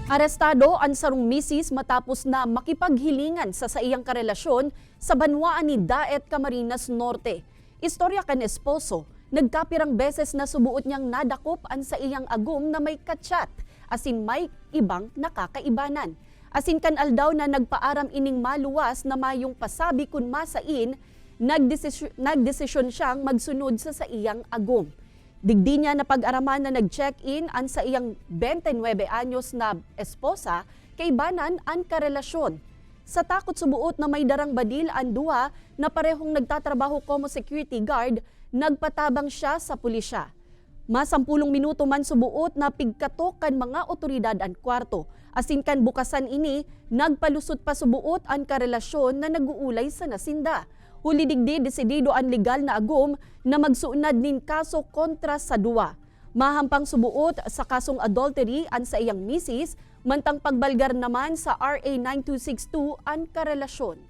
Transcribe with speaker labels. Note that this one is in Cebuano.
Speaker 1: Arestado ang sarong misis matapos na makipaghilingan sa saiyang karelasyon sa banwaan ni Daet, Camarines Norte. Istorya kan esposo, nagkapirang beses na subuot niyang nadakop ang sa iyang agum na may kachat, asin may ibang nakakaibanan. Asin kan aldaw na nagpaaram ining maluwas na mayong pasabi kun masain, nagdesisyon siyang magsunod sa saiyang agum. Digdi niya napag-araman na nag-check-in ang sa iyang 29 anyos na esposa kay banan ang karelasyon. Sa takot subuot na may darang badil ang duha na parehong nagtatrabaho como security guard, nagpatabang siya sa pulisya. Masampulong minuto man subuot na pigkatok kan mga otoridad ang kwarto. Asin kan bukasan ini, nagpalusot pa subuot ang karelasyon na naguulay sa nasinda. Huli digdi, desidido ang legal na agum na magsuunad nin kaso kontra sa duwa. Mahampang subuot sa kasong adultery ang sa iyang misis, mantang pagbalgar naman sa RA 9262 ang karelasyon.